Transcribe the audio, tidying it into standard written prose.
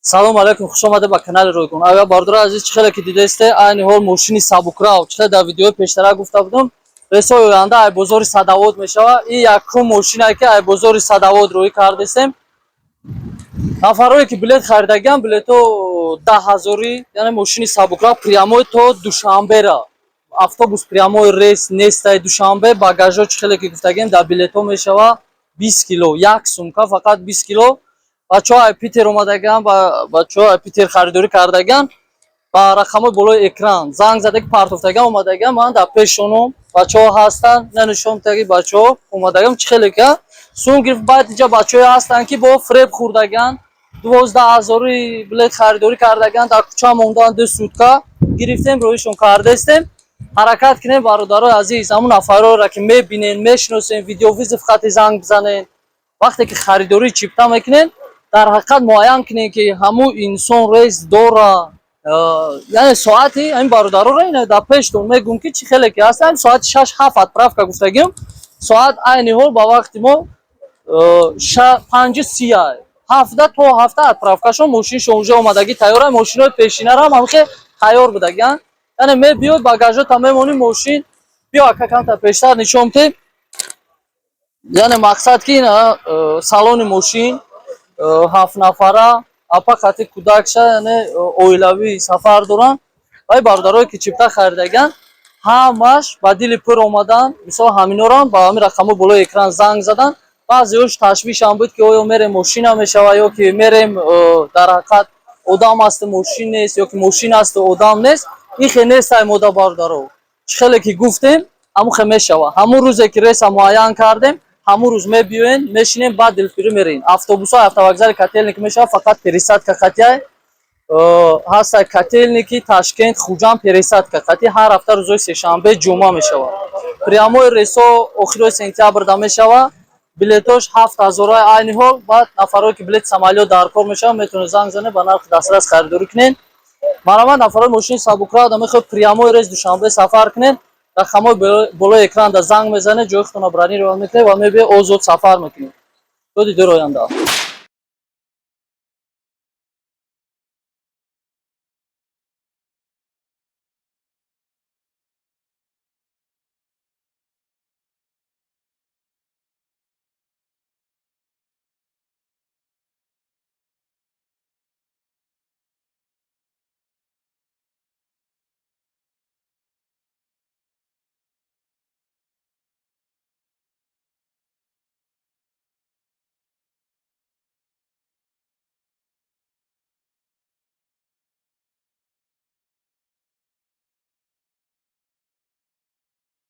Салом алейкум, хуш омадед ба канали Ройгон. Ага, бародари азиз, чӣ хеле ки дидаисте, айни ҳол мошини сабукрав, чӣ хеле дар видеои пештара гуфта будам, рейсҳои оянда ай бозори Садовод мешава. И якум мошине, ки ай бозори Садовод рӯй кардистем. Нафарое ки билет харидагиам, билето 10 ҳазорӣ, яъне мошини сабукрав прямой то Душанбера. Автобус прямой рейс нестай Душанбе, багажо, чӣ хеле ки гуфтагем, дар билетҳо мешава 20 кило, як сумка фақат 20 кило. Бачаҳо ай Питер омадагиан, бачаҳо ай Питер харидорӣ кардагиан, ба рақамҳои болои экран занг задаги, партофтагиан, омадагиан. Ман дар пешонум бачаҳо ҳастанд, нанишонтаги бачаҳо омадагиам, чӣ хеле ки сум гирифт. Баъд инҷа бачаҳое ҳастанд, ки бо фиреб хӯрдагиан, 12 ҳазори билет харидорӣ кардагиан, дар кӯча мондан 2 сутка. Гирифтем, роҳишон кардаистем. Ҳаракат кунем, бародарои азиз, ҳамун нафарҳоеро, ки мебинен, мешиносен, видеовызов хати занг бизанен. Вақте ки харидории чипта мекунен, дар ҳақиқат муайян кунем, ки ҳамун инсон рейс дора, яъне соати ҳамин бародароро ина дар пештон мегӯм, ки чӣ хеле ки ҳаст, ҳамин соати 6-7 отправка гуфтагим. Соат айни ҳол ба вақти мо 5:30, ҳафта то ҳафта отправкашон, мошиншон уже омадагӣ, тайёра. Мошинои пешинарам ҳамихе тайёр будагиан, яъне мебиёд, багажота мемонӣ, мошин биё, ака, камтар пештар нишон бидем. Яъне мақсад, ки ина салони мошин ҳафт нафара, апа қати кӯдакша, яъне оилавӣ сафар доранд. Вай бародарое, ки чипта харидагиан, ҳамаш ба дили пур омадан. Мисол, ҳаминорам ба ҳамин рақамҳо болои экран занг задан. Баъзеҳош ташвишам буд, ки оё мерем, мошина мешава, ё ки мерем, дар ҳақиқат одам асту мошин нест, ё ки мошин асту одам нест. Ин хе нестай мода, бародаро. Чӣ хеле ки гуфтем, ҳамун хе мешава. Ҳамун рӯзе ки рейса муайян кардем, ҳамун рӯз мебиёен, мешинем, баъд дилпирӣ мерем. Автобусҳо автовокзали Котельники мешава, фақат пересадка қатияй ҳастай. Котельники, Ташкент, Хуҷанд пересадка қатӣ ҳар ҳафта рӯзои сешанбе, ҷумъа мешава. Прямой рейсҳо охирои сентябрда мешава. Билетош 7000-аи айни ҳол. Баъд нафарое, ки билети самолёт дар кор мешавад, метавонед занг занед, ба нархи дастрас харидорӣ кунед. Марҳамат, нафарои мошини сабукрав да мехоҳед прямой рейс Душанбе сафар кунед, рақамҳои болои экранда занг мезанед, ҷои худтонро бронировать мекунед ва мебиёед, озод сафар мекунед. То дидори оянда.